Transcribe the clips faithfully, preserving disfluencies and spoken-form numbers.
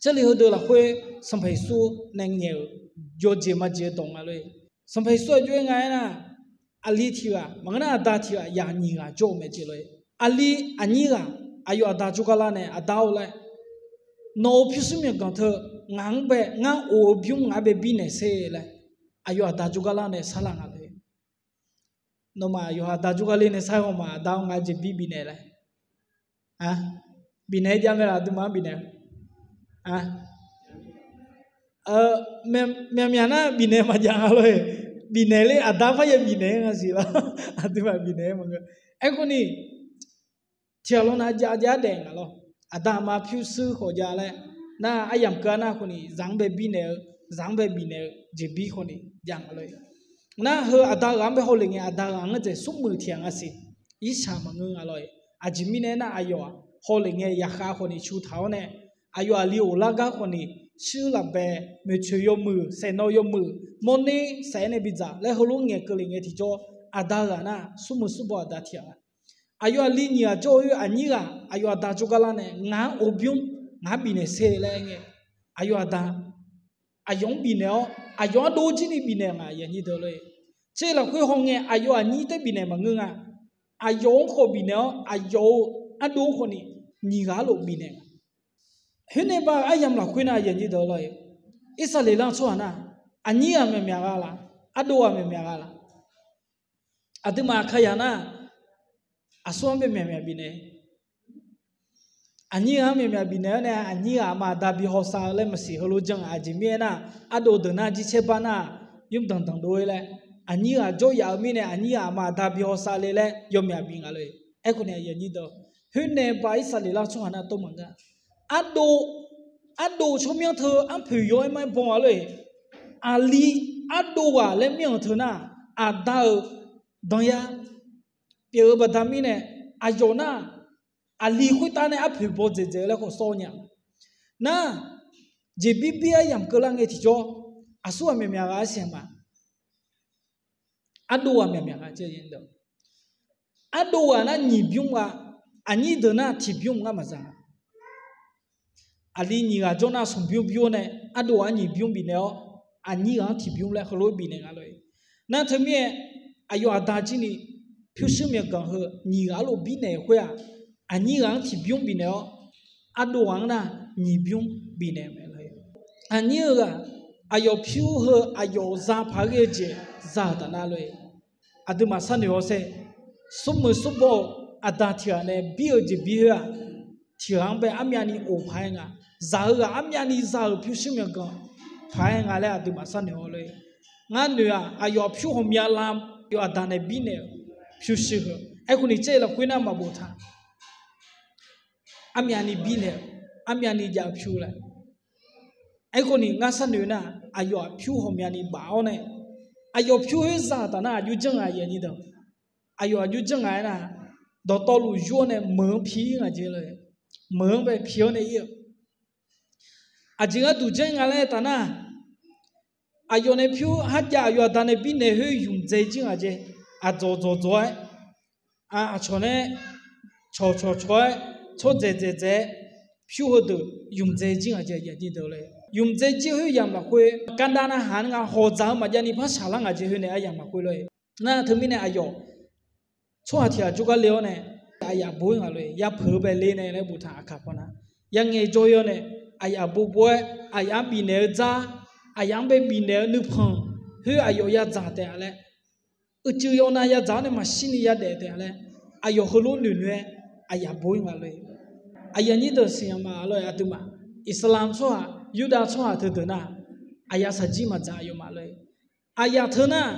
Jarlif heudeuq lafkhoer Sanqpaq Yeqsur nae ngaeq-euq yawjeq maqjeq-eu dawq nga lor-e. Sanqpaq Yeqsur aqjox-aer nga aernar, aqli tiq ghaq maqngeur nar aqda tiq ghaq yaq nyiq ghaq jawr-eu mae jeq lor-e. Aqli aqnyir ghaq aqyawf aqda jawrgar lar nae aqda-or laer, nawq-euq pyurshuir myawqganq teu ngaq-anr bae ngar of-eu bymr ngaq-anr bae birnaeq sher laer, aqyawf aqda jawrgar lar nae sarlar nga lor-e. Nawmaf yawqha aqda jawrgar ler nae sar-aer haw ma, aqda-or ngaq-anr jeqbir bifnaeq laer. Bifnaeq-aer jav mae laf, aqduimaf-anr bifnaeq-eu. Myaqmyaq nar bifnaeq maqjav nga lor-e. Bifnaeq ler aqda parya bifnaeq-aer nga siq lor. Aqduimaf bifnaeq-aer maqngeur. Aerkhawf ni, tiq ghaq lawr nav jav jav-aer daef nga lor. Aqda aqma pyurshuir khawf jav laer nar, aryamq keuv-a nar khawf ni zaq-anr bae birnaeq-eu, zaq-anr bae bifnaeq-eu jeqbir khawf ni jav nga lor-e. Nar heu aqda ghaq-anr bae hawlef ngae aqda ghaq-anr dzaeq smrmuiq tiq ghaq nga siq. Irshaq maqngeur nga lor-e. Aqjeq mirnae aernar aqyawf-aq hawlef ngae yaqkhav khawf ni cu taq-awr nae, aqyawf aqli of lar gar khawf ni, shuir lafbae, moeqtsoeq yawmuiq, saeqnawv yawmuiq, mawrner saef-aer nae bidzaq laer heulof ngaeq keuvle ngae tiqjawr, aqda ghaq nar smrmuiq smrbaw aqda tiq ghaq nga. Aqyawf aqli nyiq ghaq jawr-eu khoer aqnyir ghaq aqyawf aqda jawrgar lar nae ngaq-anr of bymr ngaq-anr bifnaeq sher laer aer ngae, aqyawf aqda aqyawf-anr bifnaeq-awr aqyawf-anr dov jir ni bifnaeq nga, aqyuif aqnyir deuq lor-e. Tser lafkhoer haw ngae aqyawf aqnyir tae bifnaeq maqngeur nga. Aqyawf-anr khawf bifnaeq-awr aqyawf-euq ardov-anr khawf ni nyiq ghaq-anr lof bifnaeq nga. Khoernae ba-eu aryamq lafkhoer nar, aqyuif aqnyir deuq lor-e, Irsaqleqlav tsawrhaq nar, aqnyir ghaq myaqmyaq gha laf, ardov ghaq myaqmyaq gha laf. Aqduimaf aqkaqyaq nar, aqsur-anr bae myaqmyaq bifnaeq. Aqnyir ghaq-anr myaqmyaq bifnaeq-awr nae aqnyir ghaq aqma aqda bi hawsav-eu laer maqsiq heulof jan-aq, aqjeq mirnae aernar, ardov deuq nar jircaer bar nar, yurdanq danqdov-ir laer, aqnyir ghaq jawryaf-eu mirnae aqnyir ghaq aqma aqda bi hawsav le laer yawmyaq bif nga lor-e. Aerkhawf ni aqyuif aqnyir deuq, khoernae ba Irsaqleqlav tsawrhaq nar tov maqngeur-a. Ardov, ardov tsawrmyanr teu arpoeq yaw-aer ma-aer baw nga lor-e. Aqli ardov ghaq laer myanr-euq teu nar, aqda-euq danyar pyeuf-eu baqda mirnae, aqyawf nar, aqli khoertav nae arpoeq baw dzaeqdzaeq-eu laer khawf sawr nya. Nar, jeqbir bir aryamq keuvlar ngae tiqjawr, aqsur ghaq myaqmyaq gha-aer siq-a ma. Ardov ghaq myaqmyaq gha. Ardov ghaq nar nyiq bymr gha, aqnyir deuq nar tiq bymr ngar maqza nga. Aqli nyiq ghaq jawr nar smq bymr bymr nae, ardov ghaq-anr nyiq bymr bifnaeq-awr, aqnyir ghaq-anr tiq bymr laer heulof-aer bifnaeq nga lor-e. Nar teumirnae, aqyawf aqda jir ni pyurshuir myawqganq heu nyiq ghaq-anr lof bifnaeq khoer-aq, aqnyir ghaq-anr tiq bymr bifnaeq-awr, ardov ghaq-anr nar nyiq bymr bifnaeq mae lor-e. Aqnyir-eu ghaq, aqyawf pyur heu aqyawf za paq-aer ghae-eu jeq za-euq taf nar lor-e. Aqduimaf sharnoeq hawsher, smrmuiq smrbaw-eu aqda tiq ghaq nae bir-eu jeqbir khoer-aq, tiq ghaq-anr bae armyavni of paq-aer nga. Zaq-eu ghaq armyavni za-euq pyurshuir myawqganq paq-aer nga laer aqduimaf sharnoeq haw lor-e. Ngar noeq-aq, aqyawf pyur ghawqmya lam yawf aqda nae birnaeq-euq pyurshuir heu. Aerkhawf ni caer-eu lafkhoer nar maqboftaq. Armyavni birnaeq-eu, armyavni jav-eu pyur laer. Aerkhawf ni ngar sharnoeq nar, aqyawf-aq pyur ghawqmyani baf-awr nae, aqyawf pyur khoer za-euq taf nar aqjox janr nga, aqyuif aqnyir deuq. Aqyawf aqjox janr nga aernar, dawqtawvluf yur-awr nae meuq-anr pi-ir nga jeq lor-e. Meuq-anr bae pi-awr nae ir-eu. Aqjeq gharduq janr nga laer taf nar, aqyawf nae pyur kharjav aqyawf aqda nae birnaeq khoer ymqdzae jir nga jeq. Aqdzawq dzawqdzawq-aer, aqcawq nae cawqcawq cawq-aer, tsawrdzaeq dzaeq dzaeq-aer, pyur heudeuq ymqdzae jir nga jeq, aqyuif aqnyir deuq lor-e. Ymqdzae jir khoeryamq lafkhoer gardav narhaq nga hawq dzaq-eu maqjav ni par shaqlar nga jeq khoer nae aryamq lafkhoer lor-e. Nar teumirnae aqyawf tsawrhaq tiq ghaq jawrgar le-awr nae, aqyaf bo-ir nga lor-e. Yapeuq-eu bae le nae laer boftaq aqkaq pawnae, yangae jawr-ir-awr nae, aqyaf bobo-aer aqyaf-anr bifnaeq-eu dzar, aqyaf-anr bae bifnaeq-eu nuipanq khoer aqyawf yadzaq taef-a laer, uicuiv yawnav yadzaq-awr nae maqshir ni yadaef taef-a laer, aqyawf heulof noeq noeq-aer aqyaf bo-ir nga lor-e. Aqyuif aqnyir deuq siqnya ma lor-e. Aqduimaf Iqsaqlamq tsawrhaq, Yurdav tsawrhaq teudeuq nar, aqyaf shaqjir maqdzaq aqyawfmaf lor-e. Aqyaf teu nar,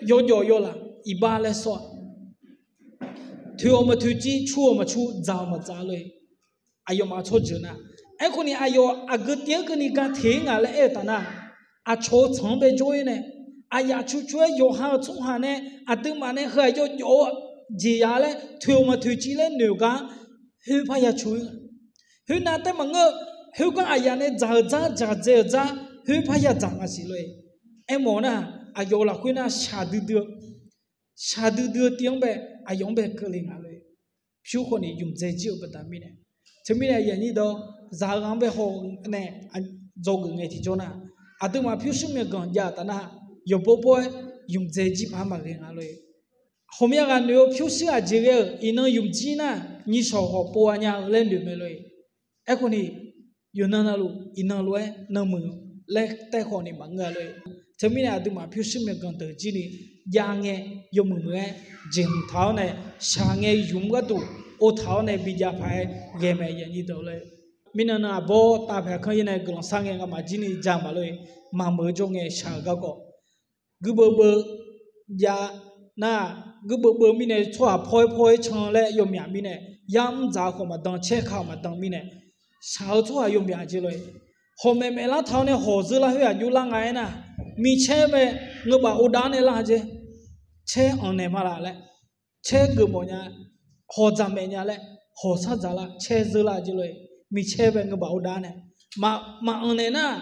yawjawf yawlaf iqbax laer sawr-a. Toeq-awq maqtoeq civ, cu-awq maqcu, dzaq-awq maqdzaq lor-e. Aqyawfmaf tsawrjeuq nar, aerkhawf ni aqyawf aqgeu tiv-anr keuvni ga teq-ir nga laer aer-eu taf nar, aqcawq-eu tsanq-anr bae jawr-ir nae, aqyaf cu cu-aer yawqha-euq tsawrhaq nae aqduimaf nae heu-aq yawjawf-eu jeqya laer toeq-awq maqtoeq civ laer noeq-eu gar, khoer parya cu-ir nga. Khoernav taef maqngeur-eu, khoergar aqyaf nae dzaq-euq dzar, dzaq dzae-euq dzar, khoer parya dzaq nga siq lor-e. Aermawf-eu nar, aqyawf-euq lafkhoer nar shaqdui dui-eu, shaqdui dui-eu tiv-anr bae, aqyawf-anr bae keuvle nga lor-e. Pyur khawf ni ymqdzae jir-eu baqda mirnae, Teumirnae aqyuif aqnyir dawq, zaq-eu ghaq-anr bae haw nae dzawgeuf ngae tiqjawr nar, aqduimaf pyurshuir myawqganq jav-euq taf nar, yawqbawr bawr-aer ymqdzae jir paq-aer maqghae nga lor-e. Ghawqmya ghaq noeq-eu pyurshuir aqjeq ghae-euq iqnan ymqjir nar, nyiqshawq hawq pov-a nya-eu laer noeq mae lor-e. Aerkhawf ni, yawqnan navluf iqnan lof-aer nanmuiq laer taev khawf ni maqngeur-a lor-e. Teumirnae aqduimaf pyurshuir myawqganq deuq jir ni jav ngae, yawmuiq muiq-aer jeqhmq taq-awr nae, shaq ngae ymq gharduq ov taq-awr nae bijav paq-aer ghae mae, aqyuif aqnyir dawq lor-e. Mirnan nan aqbawr tavpaeq kanr-ir nae guiqlanq shar ngae ngamaf jir ni ja maqlor-e. Maqmeuq-eu jawr ngae shaq-euq garkawv guirdeuv beuv jav nar, guirdeuv beuv mirnae tsawrhaq paw-aer paw-aer can laer yawmyaq mirnae, yar mr dzaq-eu khawf maqdan, caer ka-euq maqdan mirnae, shaq-eu tsawrhaq yawmyaq jeq lor-e. Hawq maeqmaeq lar taq-awr nae hawq zeur lar khoer aqjox lar nga-aer nar, micaer bae ngeubaf uvdav nae lar jeq, caer anq naeq ma laf laer, caer geufmawf nya, hawq dzaq maeq nya laer, hawq sar dzaq lar, caer zeur lar jeq lor-e. Micaer bae ngeubaf uvdav nae, maqanq naeq nar,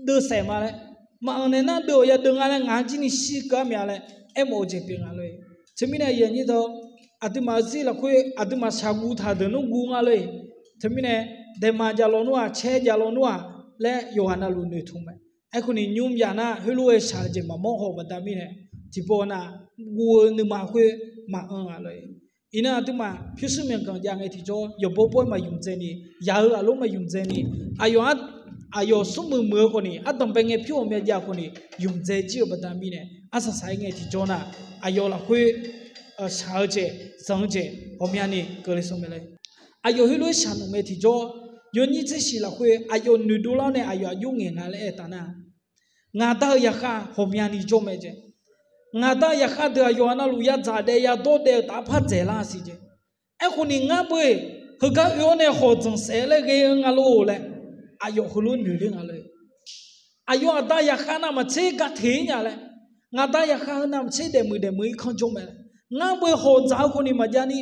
deuv saef ma laer, maqanq naeq nar deuv-awq yadeuv nga laer, ngaq-anr jir ni shir keuv-ar mya laer aermawf-eu jeq pyeuf nga lor-e. Teumirnae aqyuif aqnyir dawq, aqduimaf-eu zir lafkhoer aqduimaf shaqguv taq deuq nmr guv nga lor-e. Teumirnae daema jav lawnmr-aq, caer jav lawnmr-aq laer yawqghaq navluf noeqtmq mae. Aerkhawf ni nymr yaf nar heulof-aer shaq-eu jeq maqmawr haw-eu baqda mirnae, tiqpov nav guv-eu nuima khoer maqanr nga lor-e. Iqnan aqduimaf pyurshuir myawqganq jav ngae tiqjawr yawqbawr bawr-aer maqymq dzae ni, yaq-eu aqlof maqymq dzae ni, aqyawf aqyawf smrmuiq muiq-eu khawf ni, ardanqbae ngae pyur ghawqmya jav khawf ni, ymq dzae jir-eu baqda mirnae arsaq saq-aer ngae tiqjawr nar, aqyawf lafkhoer shaq-eu jeq, zanq-eu jeq ghawqmyani keuvle sawr mae lor-e. Aqyawf heulof-aer shaq nmr ngae tiqjawr, yawnyir tser shiq lafkhoer aqyawf noeqdov lar-awr nae aqyawf aqjox ngaeq nga laer aer taf nar, ngaq Da-euq yaqkhav ghawqmyani jawr mae jeq. Ngaq Da-euq yaqkhav deuq aqyawf-anr navluf yadzaq daef yadawr daef-eu taf-aer par dzaeqlar siq jeq. Aerkhawf ni ngar beu-eq, heugar oe-awr nae hawq dzanq saef laer ghae-eu nga lor laer, aqyawf heulof noeq ler nga lor-e. Aqyawf aqda yaqkhav navmaqtser ga teq-ir nya laer, ngaq Da yaqkhav heu navmaqtser daefmuiq daefmuiq irkanr jawr mae laer, ngar beu-eq hawq dzaq-eu khawf ni maqjav ni,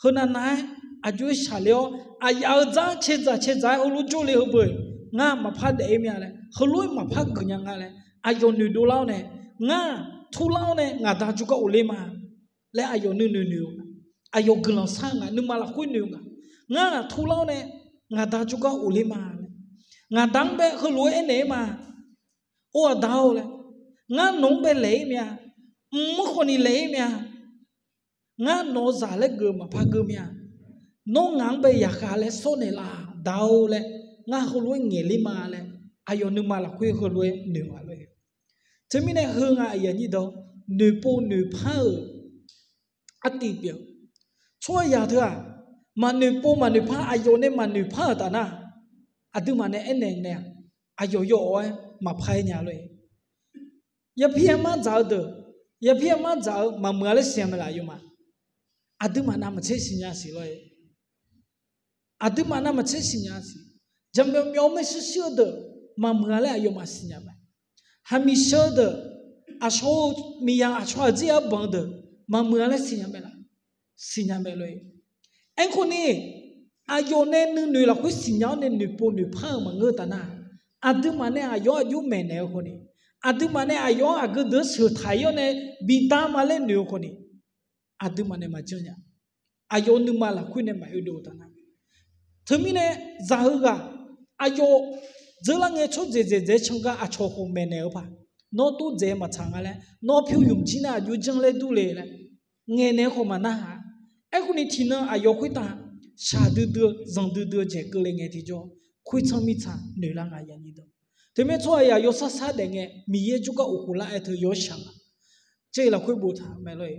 heunav nav-aer aqjox-aer shaqler-awr aqyaf-euq dzar caedzaq caedzaq-aer heulof jawrle heu beu-eq, ngar maqpar daef-ir mya laer heulof-aer maqpar geuf nya nga laer aqyawf noeqdov lar-awr nae, ngar turlar-awr nae ngaq Da jawrgar ghofler ma laer aqyawf nuinoeq noeq-eu nga. Aqyawf guiqlanq shar-eu nga, nuima lafkhoer noeq-eu nga. Ngar turlar-awr nae ngaq Da jawrgar ghofler ma laer, ngaq Da-anr bae heulof-aer aernaeq-ir ma. Or aqda-or laer, ngar nawq-anr bae laeq-ir mya. Mq-anr khawf ni laeq-ir mya. Ngar nawq-eu zaq laer geuf maqpar geur mya. Nawr ngaq-anr bae yaqkhav laer sawr naeq laf Da-or laer, ngar heulof-aer ngaeq ler ma laer, aqyawf nuima lafkhoer heulof-aer noeq nga lor-e. Teumirnae heu nga aqyuif aqnyir dawq, noeqpov noeqpar-euq artiv pyeuf-eu tsawrhaqzaq teu-aq, maqnoeqpov maqnoeqpar aqyawf nae maqnoeqpar-euq taf nar, aqduimaf nae aernaeq nae-aq, aqyawf yawawq-aer maqpar-aer nya lor-e. Yapir yamar dzaq-eu deuq, yapir yamar dzaq-eu maqmuiq-a laer siqnya mae laf aqyawfmaf. Aqduimaf navmaqtser siqnya siq lor-e. Aqduimaf navmaqtser siqnya siq. Jaqmyawf myawf-eu maershuir shuir-eu deuq maqmuiq-a laer aqyawfmaf siqnya mae. Haqmiq sheu-eu deuq, aqcawq-eu miqyaq aqcawq aqjir arbanq-eu deuq maqmuiq-a laer siqnya mae laf. Siqnya mae lor-e. Aerkhawf ni, aqyawf nae nuinoeq lafkhoer siqnya-awr nae noeqpov noeqpar-euq maqngeur-eu taf nar, aqduimaf nae aqyawf-anr aqjox maeqnaeq-eu khawf ni, aqduimaf nae aqyawf-anr aqgeu deuq-anr sheuqtaq-ir-awr nae bidar ma laer noeq-eu khawf ni, aqduimaf nae maqjanr nya. Aqyawf nuima lafkhoer nae maqoe dov-eu taf nar, teumirnae zaq heughaq aqyawf dzeurlar ngae tsawrdzaeq dzaeqdzaeq can gar aqcawq khawf maeqnaeq-eu paq, nawr tov dzaeq maqtsaq nga laer, nawr pyur ymq jir nar aqjox janr laer dur le laer ngaeqnaeq-eu khawf maqnar haq. Aerkhawf ni tiqnan aqyawf khoertav shaqdui dui-eu zanqdui dui-eu jeq keuvle ngae tiqjawr, khoertsanr mirtsaq noeqlar nga ya nyir dawq. Teumirnae tsawrhaqzaq yawsar sar daef ngae Miqyaer jawrgar of khof lar-aer teu yawshaq nga. Jarlif lafkhoer boftaq mae lor-e.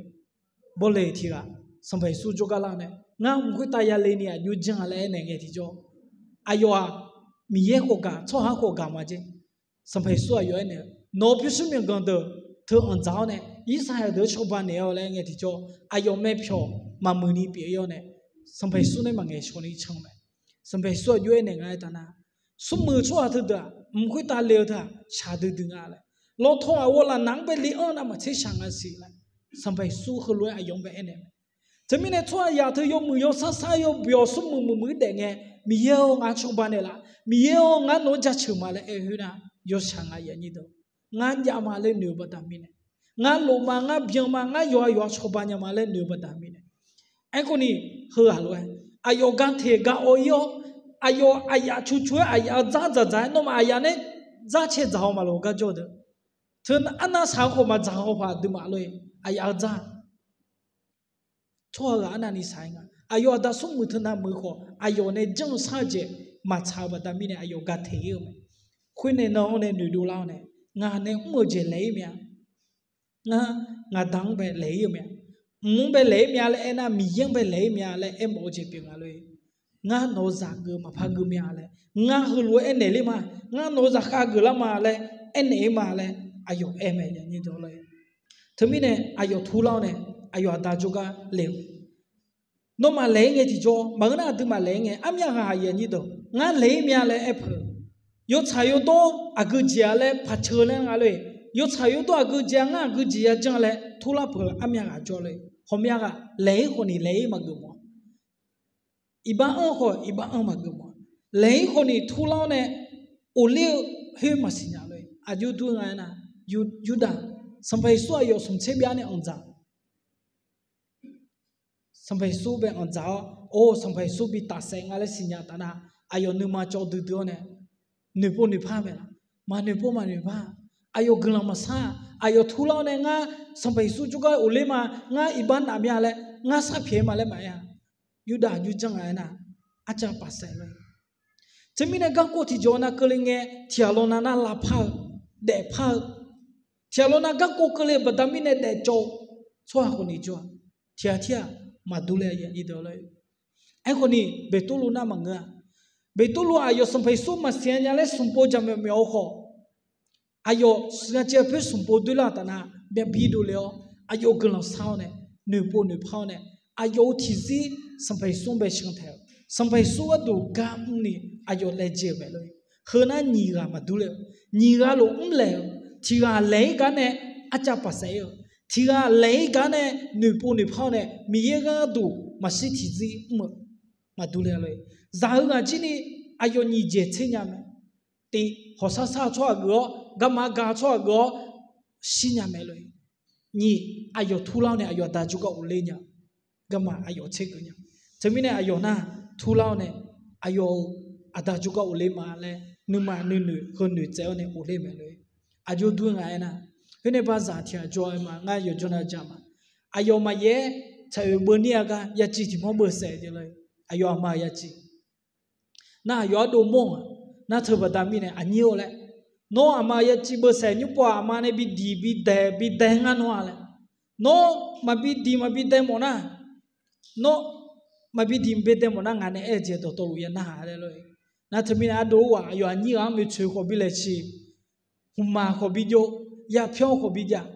Bawle tiq ghaq Sanqpaq Yeqsur jawrgar lar-awr nae, ngar mq khoertav yale ni aqjox janr-a laer aernaeq ngae tiqjawr, aqyawf-aq Miqyaer khawf gaq tsawrhaq khawf gaq ma jeq. Sanqpaq Yeqsur aqyawf aernaeq-eu, nawq-eu pyurshuir myawqganq deuq teu anqdzaq-awr nae, Irsaqyaq deuq-anr cawba naeq-awq laer ngae tiqjawr, aqyawf mae pyawq maqmuiq ni pyeuf-ir-awr nae, Sanqpaq Yeqsur nae maqngaeq shawq ni can mae. Sanqpaq Yeqsur aqjox aernaeq nga aertaq nar, smrmuiq tsawrhaq teudeuq-aq mq khoertav le-eu teu-aq shaqdui dui nga laer, lawtaw aqghawq lafnaq-anr bae le-anr navmaqtser shaq nga siq laer, Sanqpaq Yeqsur heulof-aer aqyawf-anr bae aernaeq mae. Teumirnae tsawrhaqzaq teu yawmuiq yawsar sar yawbuiq-awr smrmuiq muiqmuiq-ir daef ngae, Miqyaer-or ngar cawba naeqlaf, Miqyaer-or ngar nawq-anr jaceuq ma laer aer khoer nar, yawshaq nga ya nyir dawq. Ngar jav ma laer noeq-eu baqda mirnae, ngar lof ma, ngar byan ma, ngar yawqha yawqha cawba nya ma laer noeq-eu baqda mirnae, aerkhawf ni heughaq lof-aer Aqyawf ga teq ga awv-ir-awr, aqyawf aqyaf cu cu-aer aqyaf-eu dzar dzaqdzaq-aer nawmaf aqyaf nae dzar cae dzaq-awr maqloq gar jawr-eu deuq. Teu arnav saq-eu khawf maqdzaq haw paq aqduimaf lor-e, aqyaf-eu dzar. Tsawrhaq ghaq arnavni saq-aer nga. Aqyawf aqda smrmuiq teunav muiq khawf aqyawf nae janr-eu shar-eu jeq maqtsaq-eu baqda mirnae aqyawf ga teq-ir-eu mae. Khoernae nan-awr nae noeqdov lar-awr nae, ngaq nae mr-eu jeq laeq-ir mya. Ngar ngaqda-anr bae laeq-ir-eu mya. Mq-anr bae laeq-ir mya laer aernar, Miqyaer-anr bae laeq-ir mya laer aermawf-eu jeq pyeuf nga lor-e. Ngar nawq-eu zaq geuf maqpar geuf mya laer, ngar heulof-aer aernaeq ler ma, ngar nawq-eu zaqkhav geuflar ma laer aernaeq-ir ma laer aqyawf aer mae. Teumirnae aqyawf turlar-awr nae aqyawf aqda jawrgar le-eu Nawmaf laeq-ir ngae tiqjawr maqngeur nar, aqduimaf laeq-ir ngae armyav ghaq aqyuif aqnyir deuq, ngar laeq-ir mya laer aer peuq-eu. Yawtsaq yawdawr aqgeu jeq-a laer paqceuq laer nga lor-e. Yawtsaq yawdawr aqgeu jeq-a, ngar aqgeu jeq ya janr laer turlar peuq-eu armyav ghaq jawr lor-e. Hawqmyav ghaq laeq-ir khawf ni laeq-ir maqgeuf mawf-a. Iqbax anr khawf iqbax anr maqgeuf mawf-a. Laeq-ir khawf ni turlar-awr nae ghofler-eu khoer maqsiq nya lor-e. Aqjox dur nga aernar, Yur- Yurdav, Sanqpaq Yeqsur aqyawf smq tser byav nae anqdzaq Sanqpaq Yeqsur bae anqdzaq-awr, or Sanqpaq Yeqsur bi tafsaef nga laer siqnya taf nar, aqyawf nuima cawv duidui-awr nae, noeqpov noeqpar mae laf, maqnoeqpov maqnoeqpar, aqyawf guiqlanq maqsar-a, aqyawf turlar-awr nae ngar Sanqpaq Yeqsur jawrgar ghofler ma, ngar iqbax naf mya laer, ngar sarpyaeq ma laer maqaer-a. Yurdav aqjox janr nga aernar, arcav paf saef lor-e. Teumirnae garkawv tiqjawq nav keuvle ngae, tiqghaq lawnav nar lavpar-eu, daefpar-eu, tiqghaq lawnav garkawv keuvle-eu baqda mirnae daefcawv-eu tsawrhaq khawf ni jawr-a. Tiqghaq tir-aq maqdur le-a. Aerkhawf ni Beqtuvluv nar maqngeur-a. Beqtuvluv aqyawf Sanqpaq Yeqsur maqsiq nya laer smq pov jaqmyawf myawf-eu khawf, aqyawf siqnya caev poer smq pov doerlar-eu taf nar, byabi dovle-awr aqyawf guiqlanq sar-awr nae, noeqpov noeqpar-awr nae, aqyawf-euq tiqzir Sanqpaq Yeqsur-anr bae shantaeq-eu, Sanqpaq Yeqsur gharduq gar mrni aqyawf laejae-euq mae lor-e. Heu nar nyiq ghaq maqdur le-eu, nyiq ghaq lof mrlaeq-eu, tiq ghaq laeq-ir gar nae arcav paf saef-ir-eu, tiq ghaq laeq-ir gar nae noeqpov noeqpar-awr nae Miqyaer gharduq maqshir tiqzir mr-eu maqdur le-a lor-e. Zaq heu ghaq jir ni aqyawf nyiq jeq tser nya mae. Tiq, hawqshar shar-eu tsawrhaq geuf-awr, garma gaq-eu tsawrhaq geuf-awr shir nya mae lor-e. Nyiq, aqyawf turlar-awr nae aqyawf aqda jawrgar ghofler nya-eu garma aqyawf tser geuf nya. Teumirnae aqyawf nar turlar-awr nae aqyawf-euq aqda jawrgar ghofler ma laer nuima nuinoeq heunoeq tsaev-awr nae ghofler mae lor-e. Aqjox dur nga aernar, khoernae barzaq tiqghaq jawr-eu ma ngar yawqjawr nav ja ma. Aqyawf maqyaer-aer tsaq-oeq beuv nir-a gar yaciv tiq mawr beuv saef jeq lor-e. Aqyawf aqma-euq yaciv nar aqyawf ardov mawr-aq, nar teu baqda mirnae aqnyir-awr laer, nawr aqma yaciv beuv saef nymr pov-aq, aqma nae bi diq bi daeq bi dae ngar nawr-a laer, nawr maqbi diq maqbi dae mawf nar, nawr maqbi diq maqbi dae mawf nar ngaq nae aer-eu jeq dawqtawvluf ya narhaq laer lor-e. Nar teumirnae ardov-ar aqyawf aqnyir ghaq-anr moeqtsoeq khawf bi laeqsiq, hmqmaq khawf bi jov, yapyawr khawf bi jav,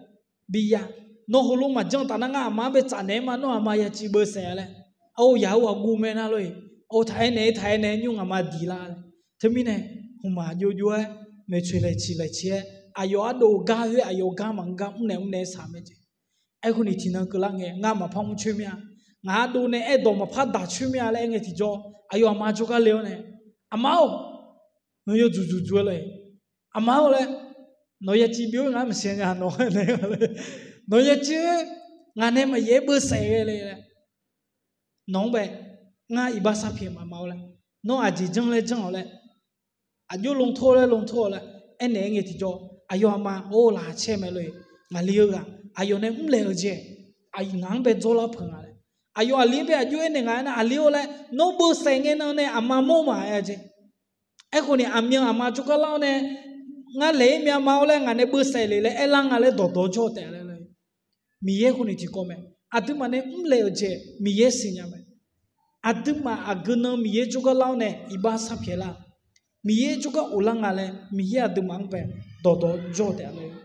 bi ya. Nawr heulof maqjanr taf nar ngar aqma-anr bae tsaf naeq-aer ma, nawr aqma yaciv beuv saef-a laer. Or yaq-eu ghaq guv mae nar lor-e. Or taq aer naeq-aer taq aer naeq-aer nymr ngaqma diq lar laer. Teumirnae hmqmaq jovjov-aer moeqtsoeq laeqsiq laeqsiq-aer aqyawf ardov gar khoer aqyawf gar maqngeur gar mrnaeq mrnaeq-aer saq mae jeq. Aerkhawf ni tiqnan keuvlar ngae ngar maqpar mrcoer mir-a, ngaq ardov nae aerdawq maqpar daq coer mir-a laer aer ngae tiqjawr aqyawf aqma jawrgar le-awr nae, aqma-or, nawq yawdzuq dzuq dzuq-aer lor-e. Aqma-or laer, nawq yaciv byov-ir ngar maqsiq nya nawq-aer nae, nawq yaciv-aer ngaq nae maqyaef-aer beuv saef ghae le laer, nawq-anr bae ngar iqbax sarpyaeq maqma-awr laer, nawr aqjeq janr laer janr-awq laer, aqjox lmtor laer lmtor-awq laer aernaeq-aer ngae tiqjawr aqyawf aqma or laqkhaq caer mae lor-e. Ngaqli-eu ghaq aqyawf nae mrlaeq-eu jeq ngaq-anr bae dzawrlar peuq nga laer, aqyawf aqli-anr bae aqjox aernaeq nga aernar, aqli-or laer, nawr beuv saef ngae nan nae aqma mawr maqaer-a jeq. Aerkhawf ni aqmyan aqma jawrgar lar-awr nae, ngar laeq-ir mya ma-awr laer ngaq nae beuv saef le laer aerlar nga laer dawqdawq jawr taef laer lor-e. Miqyaer khawf ni tiqkawv mae. Aqduimaf nae mrlaeq-euq jeq Miqyaer siqnya mae. Aqduimaf aqgeu nan Miqyaer jawrgar lar-awr nae iqbax sarpyaeq lar, Miqyaer jawrgar ghoflar nga laer Miqyaer aqduimaf-anr bae dawqdawq jawr taef-a lor-e.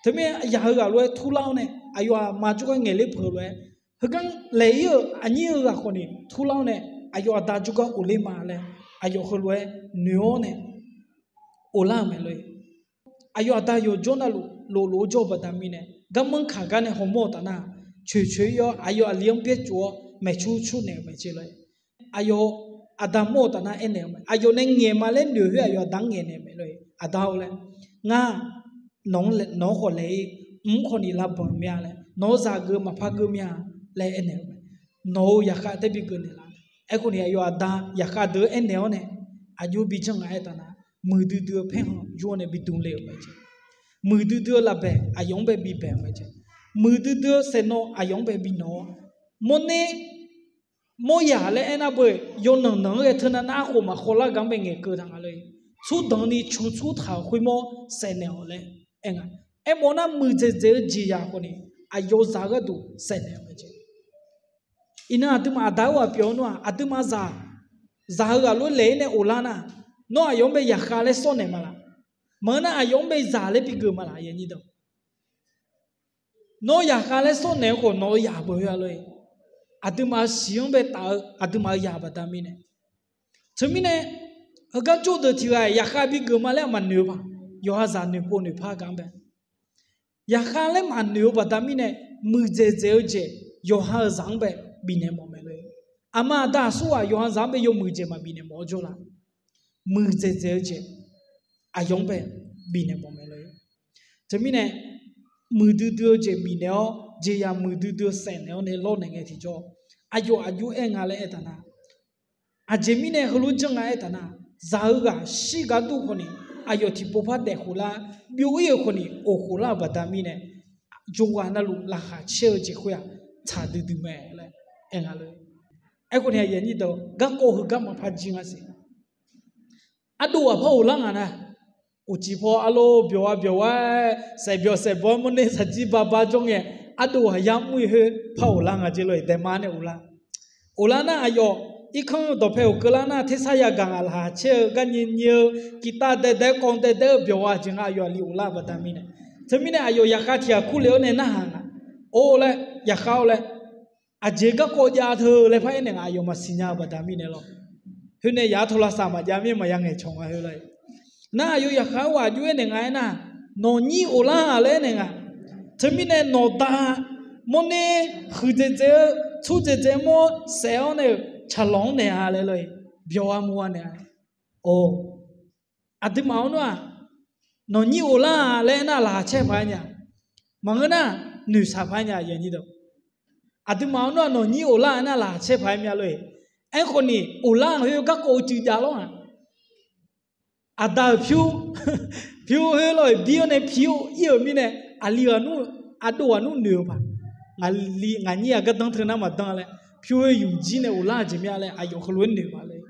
Teumirnae yaq heu ghaq lof-aer turlar-awr nae aqyawf aqma jawrgar ngaeqler peuq-eu lof-aer, heugar laeq-ir-euq aqnyir-eu ghaq khawf ni turlar-awr nae aqyawf aqda jawrgar ghofler ma laer aqyawf heulof-aer noeq-awr nae ghoflar-euq mae lor-e. Aqyawf aqda yawqjawr navluf loflof-aer jawr-eu baqda mirnae, garmanr kaq gar nae hawmawr-eu taf nar, coeqcoeq-ir-awr aqyawf aqli-anr byaer tsuf-awr maeqcur cur naeq-euq mae jeq lor-e. Aqyawf aqda mawr-eu taf nar aernaeq-eu mae, aqyawf nae ngaeq ma laer noeq khoer aqyawf aqda-anr ngaeq naeq mae lor-e. Aqda-or laer, ngar nawq-anr khawf laeq-ir, mq-anr khawf ni lavbanq mir-a laer, nawq-eu zaq geuf maqpar geuf mir-a laer aernaeq-eu mae. Nawq-euq yaqkhav tae bi geuf naeqlaf Aerkhawf ni aqyawf aqda zaqkhav deuq-anr aernaeq-awr nae, aqjox bi janr nga aertaq nar, muiqdui dui-eu paerkhanq yur-awr nae bi dm le-euq mae jeq. Muiqdui dui-eu lafbaeq aqyawf-anr bae bi baeq-euq mae jeq. Muiqdui dui-eu saeqnawv aqyawf-anr bae bi nawq-awr, mawrner mawryaq laer aernar beu, yawqnan nanq-anr ghae teunav nar arkhof maqkhawv lar gaq-anr bae ngaeqkeuv taq nga lor-e. Tsmrdanq ni cmq tsmr taq-euq khoermawr saeqnaeq-awq laer aer nga. Aermawf nar muiqdzaeq dzaeq-eu jeqzaq khawf ni aqyawf zaq-eu gharduq saeqnaeq-awq mae jeq. Iqnan aqduimaf aqda-aer ghaq pyeuf-eu nar-aq, aqduimaf zaq, zaq-eu ghaq lof-aer laeq-ir nae of lar nar, nawr aqyawf-anr bae zaqkhav laer sawr naeq ma laq? Maqngeur nar aqyawf-anr bae zaq laer bi geuf ma laq? Nawr zaqkhav laer sawr naeq-eu khawf nawq-eu zaq beu-a lor-e. Aqduimaf-euq siq-anr bae taf-eu aqduimaf-euq zaq baqda mirnae. Teumirnae, heugar jawr deuq tiq ghaq-iq zaqkhav bi geuf ma laer maqnoeq-eu paq, yawqha zaq noeqpov noeqpar gaq-anr bae. Zaqkhav laer maqnoeq-eu baqda mirnae, muiqdzaeq dzaeq-eu jeq yawqha-euq zaq-anr bae bifnaeq mawf mae lor-e. Aqma aqda aqsur ghaq yawqha zaq-anr bae yawmuiq jeq maqbifnaeq mawf-awr jawr la? Muiqdzaeq dzaeq-eu jeq aqyawf-anr bae bifnaeq mawf mae lor-e. Teumirnae, muiqdui dui-eu jeq bifnaeq-awr jeqzaq muiqdui dui-eu saef naeq-awr nae lawrnaeq ngae tiqjawr, aqyawf aqjox aer nga laer aertaq nar, aqjeq mirnae heulof-aer janr nga aertaq nar, zaq-eu ghaq shir gar dur khawf ni, aqyawf tiqpov par daef khof lar, byov-ir-euq khawf ni of khof lar-euq baqda mirnae, jawrgar navluf laqkhaq caer-eu jeq khoer-aq, tsaq duidui mae laer aer nga lor. Aerkhawf ni aqyuif aqnyir deuq, garkawv heugar maqpar jir nga siq. Ardov ghaq par of lar nga nar, uqcif paw arlor byawq-a byawq-a, saef byawq saef baw-aer mawrner saqjir babar jawr ngae, ardov ghaq yamr-ir khoer par of lar nga jeq lor-e, daema nae of lar. Of lar nar aqyawf irkanr dawqpae of keuvlar nar tersar yagaq ngaq laqkhaq caer-eu garnyir nyir-eu, kirtav daev daev-aer kawv daev daev-eu byawq-a jeq nga aqyawf aqli of lar-eu baqda mirnae. Teumirnae aqyawf zaqkhav tiq ghaq kur le-awr nae narhaq nga, or laer zaqkhav-awr laer, aqjeq garkawv jav teu laer par aernaeq nga aqyawf maqsiq nya-eu baqda mirnae lor. Khoer nae yaq-ar tawlavsaq maqjav mir maqya ngaeqcawq nga khoer lor. Nar aqyawf zaqkhav-anr ghaq aqjox aernaeq nga aernar, nawq nyir of lar-a laer aernaeq nga. Teumirnae nawqda mawrner huiqdzaeq dzaeq-eu tsurdzaeq dzaeq mawr saef-awr nae-euq tsaqlawq-anr naeq-a laer lor-e, byawq-a mawr-a naeq-a. Or, aqduimaf-anr nar-aq, nawq nyir of lar-a laer aernar laqkhaq caer paq-aer nya. Maqngeur nar, noeqshaq paq-aer nya. Aqduimaf-anr nar-aq nawq nyir of lar-a aernar laqkhaq caer paq-aer mya lor-e. Aerkhawf ni of lar-a khoer garkawv uicuiv jav lawr-aq, aqda-euq pyur, pyur khoer lawr-e bir-awr nae pi-ir-euq mirnae, aqli ghaq nmr, ardov ghaq nmr noeq-eu paq, ngaq nyir-aq gardanr teu nar maqdanr laer, pyur khoer yumq jir nae of lar-eu jeq mya laer aqyawf heulof-aer noeq ma lor-e.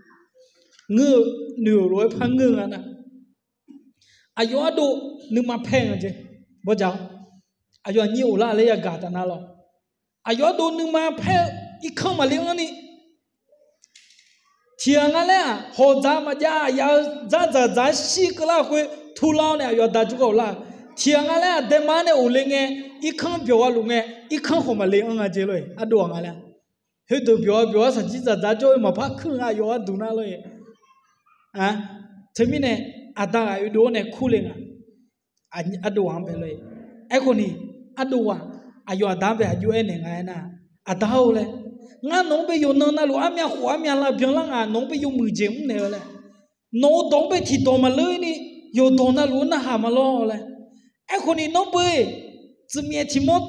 Ngeur-eu, noeq-euq lof-aer par ngeur-eu nga nar, aqyawf ardov nuima paer nga jeq. Bawjaq-awr, aqyawf aqnyir of lar laer yagaq taf nar lawr, aqyawf ardov nuima paer-eu irkanr maqle anr ni, tiqghaq nga laer-aq hawq dzaq maqjav, aqyaf-eu dzardzaq dzaq-aer shir keuvlar-eu khoer turlar-awr nae aqyawf aqda jawrgar of lar-eu. Tiqghaq nga laer-aq daema-anr nae of le ngae, irkanr byawq-a luf ngae, irkanr khawf maqle anr nga jeq lor-e, ardov-aq nga laer. Heudeuq byawq-a byawq-a saqjir dzaqdzaq jawr-eu maqpar kuir nga aqyawf arduq nar lor-e. Teumirnae, aqda ghaq oedov-awr nae kurle nga. Ardov ghaq-anr bae lor-e. Aerkhawf ni, ardov ghaq aqyawf aqda-anr bae aqjox aernaeq nga aernar, aqda-or laer, ngar nawq-anr bae yawqnan navluf armyav khof armyav lar byanlar ngaq nawq-anr bae yawmuiq jeq mrnaeq-eu laer, nawq-eu dawq-anr bae tiqdawq maqleur ni, yawqdawq navluf-anr narhaq ma lawr laer. Aerkhawf ni nawr beu-eq, tsuif myaef tiqmawr,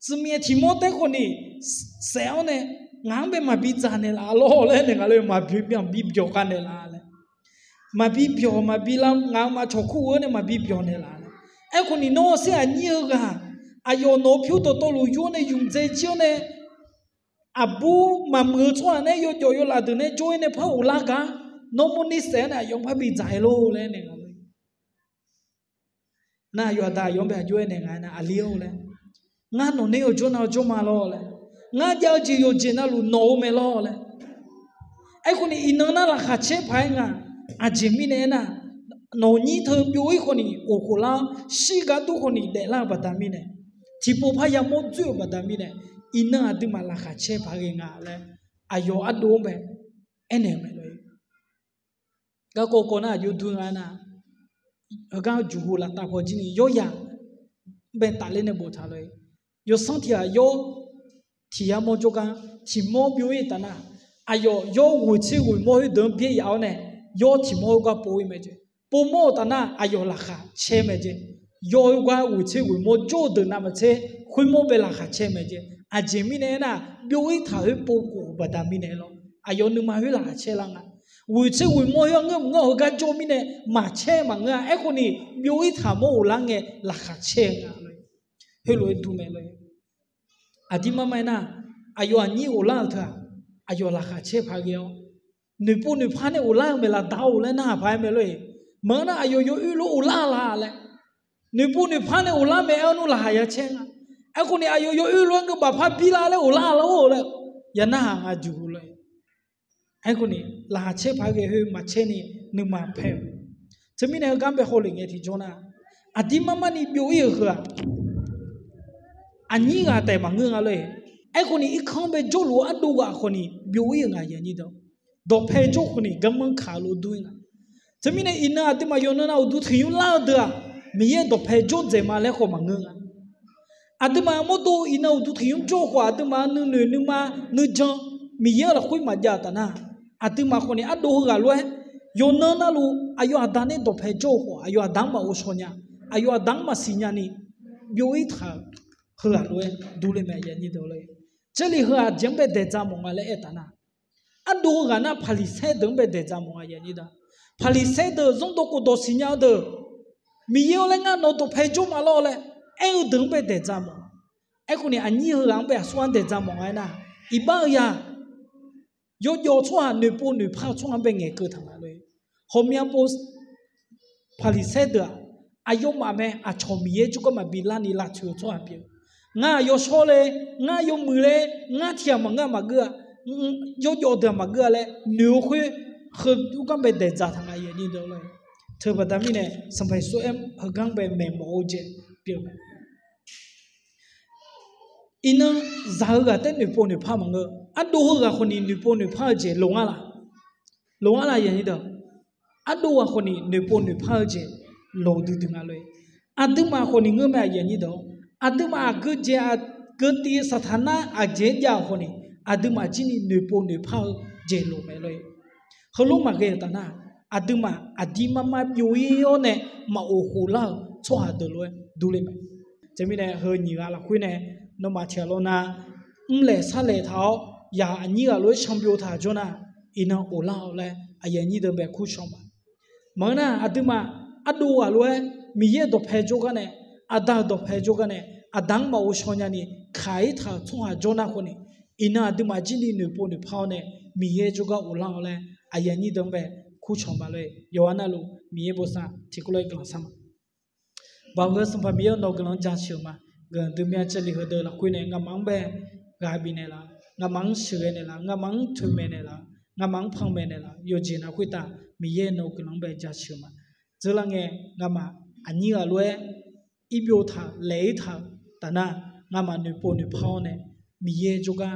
tsuif myaef tiqmawr taer khawf ni saef-awr nae, ngaq-anr bae maqbi dzaq naeqlaf lawr laer naeq nga lor, maqbi byawq khav naeqlaf laer. Maqbi byawq maqbi lar ngaq-eu maqcawq kur-eu nae maqbi byawq naeqlaf laer. Aerkhawf ni nawr saer aqnyir-eu ghaq, aqyawf nawq-eu pyur dawqtawvluf yur-awr nae yumq dzae jir-awr nae, aqbur maqmuiq-eu tsawrhaq nae yawjawf yawlaf deuq nae jawr-ir nae par of lar gar, nawr mawrner saef-awr nae aqyawf-anr par bi dzaq-aer lor laer naeq nga lor. Nar aqyawf aqda aqyawf-anr bae aqjox aernaeq nga aernar, aqli-or laer, ngar nawq nae yawjawr nav-eu jawr ma lawr laer, ngar jav-eu jeq yawqjeq navluf nawq-eu mae lawr laer. Aerkhawf ni iqnan nar laqkhaq caer paq-aer nga. Aqjeq mirnae aernar, nawq nyir teu byov-ir khawf ni of khof lar-awr, shir gar dur khawf ni daeflar-eu baqda mirnae, tiqpov parya mawr dzoer-euq baqda mirnae, iqnan aqduimaf laqkhaq caer paq ghae nga laer, aqyawf ardov-anr bae aernaeq-eu mae lor-e. Garkawv kawv nar aqjox dur nga aernar, heugar juqhu laftav paw jir ni yawryaq bae tafler nae boftaq lor-e. Yawsanr tiq ghaq yawr tiq yar mawr jawrgar tiq mawr byov-ir taf nar, aqyawf yawr ghoeqtser ghoeqmawr khoerdeuq-anr byaer yaf-awr nae, yawr tiq mawr khoergar pov-ir mae jeq. Povmawr-eu taf nar aqyawf laqkhaq caer mae jeq. Yawr khoergar ghoeqtser ghoeqmawr jawr-eu deuq navmaqtser khoermawr bae laqkhaq caer mae jeq. Aqjeq mirnae aernar, byov-ir taq khoer pov khof-euq baqda mirnae lawr. Aqyawf nuima khoer laqkhaq caer lar nga. Ghoeqtser ghoeqmawr khoer-aq ngeur maqngeur-awq, heugar jawr mirnae maqcaer maqngeur-a. Aerkhawf ni byov-ir taq mawr ghoflar ngae laqkhaq caer-eu nga lor. Heulof-aer dur mae lor. Aqdirmar mar-aer nar, aqyawf aqnyir ghoflar-euq teu-aq, aqyawf laqkhaq caer paq ghae-awr, noeqpov noeqpar nae ghoflar-eu maeqlaf daq-or laer narhaq paq-aer mae lor-eq. Maqngeur nar aqyawf yawoer lof ghoflar la laer, noeqpov noeqpar nae ghoflar mae aer-awr nmr laqkhaq ya caer nga. Aerkhawf ni aqyawf yawoer lof-aer ngeur bafpar bi la laer ghoflar lar-or laer, ya narhaq nga juq lor. Aerkhawf ni laqkhaq caer paq-aer ghae khoer maqcaer ni nuima paer-eu. Teumirnae heugar bae hawlef ngae tiqjawr nar, aqdirmar mar ni byov-ir-euq heu-aq, aqnyir ghaq taef maqngeur nga lor-eq. Aerkhawf ni irkanr bae jawrluf-eu ardov ghaq khawf ni byov-ir-euq nga. Dawqpae jawr khawf ni garmanr kaq-eu lof dur-ir nga. Teumirnae iqnan aqduimaf yawqnan nav uqduq tiq nymr lar-eu deuq-aq, Miqyaer dawqpae jawr dzaeq ma laer khawf maqngeur nga. Aqduimaf mawrdo iqnan uqduq tiq nymr jawr-eu khawf, aqduimaf nuinoeq nuima nuijan Miqyaer-euq lafkhoer maqjav-eu taf nar, aqduimaf khawf ni ardov heughaq lof-aer, yawqnan navluf aqyawf aqda nae dawqpae jawr-eu khawf, aqyawf aqda-anr maqghovshaw nya, aqyawf aqda-anr maqsiq nyani, byov-ir taq-euq heughaq lof-aer durler mae. Jarlif heu-aq aqjeq-anr bae daeqdzaq mawf nga laer aer taf nar, ardov heughaq nar Paqliqsaer deuq-anr bae daeqdzaq mawf nga. Paqliqsaer deuq zanrdawq khofdawq siqnya-eu deuq, Miqyaer-or laer ngar nawq dawqpae jawr ma lawr laer aer-eu deuq-anr bae daeqdzaq mawf. Aerkhawf ni aqnyir heughaq-anr bae aqsur-anr daeqdzaq mawf nga aernar, iqbax-eu ya yawjawf tsawrhaq noeqpov noeqpar-eu tsawrhaq-anr bae ngaeqkeuv taq nga lor. Hawqmya pov Paqliqsaer deuq-aq, aqyawfmaf mae aqcawq Miqyaer jawrgar maqbi larni lavtsoeq-eu tsawrhaq pyeuf. Ngar yawshawr le, ngar yawmuiq le, ngar tiq ghaq maqngeur-a maqgeur-a, yawjawf deuq-aq maqgeur-a laer noeq-eu khoer, heu jawrgar bae daeqdzaq taq nga. Teubaqda mirnae Sanqpaq Yeqsur aer heugar bae maeqmawf-eu jeq pyeuf mae. Iqnan zaq-eu ghaq taef noeqpov noeqpar maqngeur. Ardov heughaq khawf ni noeqpov noeqpar-eu jeq loq ngar laf? Loq ngar laf? Ardov ghaq khawf ni noeqpov noeqpar-eu jeq loq duidui nga lor. Aqduimaf khawf ni ngeur mae. Aqduimaf aqgeujeq aqgeu tiv-eu saqtaq nar aqjeq-aer jav-euq khawf ni, aqduimaf jir ni noeqpov noeqpar-eu jeq loq mae lor. Heulof maqghae-euq taf nar, aqduimaf aqdirmar mar byov-ir-awr nae maqghof khof lar-euq tsawrhaq deuq lof-aer durler mae. Teumirnae heu nyiq ghaq lafkhoer nae nawmaf tiq ghaq lawr nar, mrlaeq sarlaeq taq-awr yaq aqnyir ghaq lof-aer shanbyov taq jawr nar, iqnan ghoflar-awq laer aqyuif aqnyir deuq bae kurcawq ma. Maqngeur nar aqduimaf ardov ghaq lof-aer Miqyaer-euq dawqpae jawrgar nae, aqda-euq dawqpae jawrgar nae, aqda-anr maqghovshaw nyani kaq-ir taq-euq tsawrhaq jawr nar khawf ni, iqnan aqduimaf jir ni noeqpov noeqpar-awr nae Miqyaer jawrgar ghoflar-awq laer aqyuif aqnyir deuq-anr bae kurcawq ma lor. Yawqha navluf Miqyaer bosav tiqkawv lof-aer guiqlanq shar ma. Baoq heu Sanqpaq Miqyaer-awr, nawq-eu guiqlanq jaceuq-eu ma. Guiqlanq dui mya cavliq heudeuq lafkhoer nae ngamaf-anr bae ghaq bifnaeq laf, ngamaf-anr sheuqghae naeq laf, ngamaf-anr toeqmaeq naeq laf, ngamaf-anr panmaeq naeq laf, yawqjeq nar khoertav Miqyaer nawq-eu guiqlanq-anr bae jaceuq-eu ma. Dzeur lar ngae, ngamaf aqnyir ghaq lof-aer irbyov taq laef-ir taq-euq taf nar, ngamaf noeqpov noeqpar-awr nae Miqyaer jawrgar,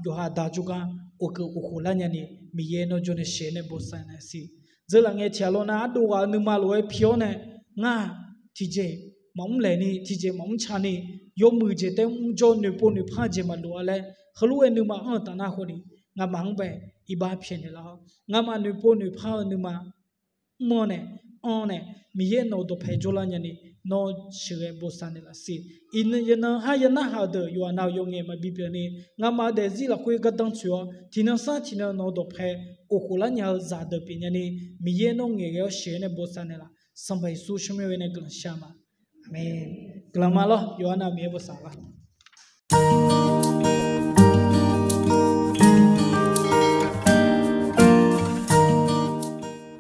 yawqha aqda jawrgar ghofkeuv ghofkhof lar nyani, Miqyaer nawr jawr nae sheuq-eu nae bosav naeq siq. Dzeur laf ngae tiq ghaq lawr nar ardov ghaq-eu nuima lof-aer pi-awr nae, ngar tiqjeq maqmr laeq ni, tiqjeq maqmr ca ni, yawmuiq jeq taef mrjawr noeqpov noeqpar jeq maqlof-a laer heulof-aer nuima anr-eu taf nar khawf ni, ngamaf-anr bae iqbax pyaeqnaeq laf-awr, ngamaf noeqpov noeqpar-eu nuima mr-awr nae, anr-awr nae, Miqyaer nawq-eu dawqpae jawrlar nyani, nawr sheuqghae bosav naeq laf siq. Iqnan yawqnan har yanar haq-eu deuq yawqha nav-euq yawf ngaeq maqbi pyeuf ni, ngamaf-eu daefzir lafkhoer gardanr tsoeq-awr tiqnan sar tiqnan nawq-eu dawqpae ghofkhof lar nya-eu zaqdeuq pyeuf nyani, Miqyaer nawr ngaeqghae-awr sheuq-eu nae bosav naeq laf. Sanqpaq Yeqsur tsawrmyanr ghae nae guiqlanq shar ma. Aqmeq. Guiqlanq ma lawr, yawqha nav-euq Miqyaer bosav laf.